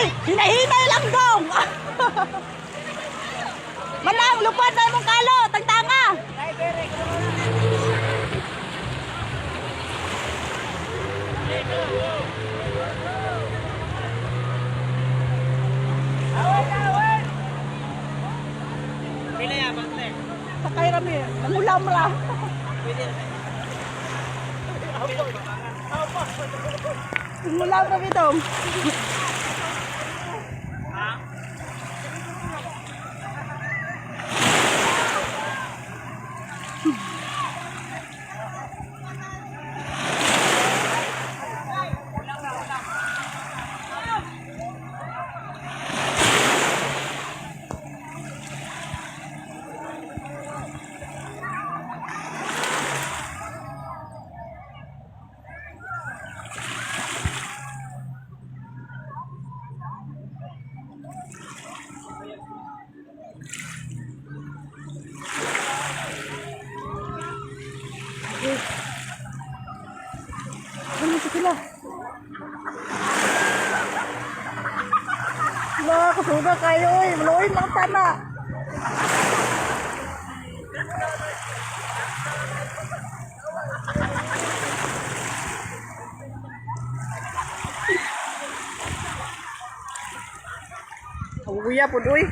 Uy, hinay-hinay lang dong. Manang, lupad na imong kalo, tangtanga. Pila ya, bante? Sakay rami, nangulam ra. Pwede na. Nangulam ra bitong. Ano sa sila? La, kusuga kayo oy. Maluoy lang tana. Uya po, uy.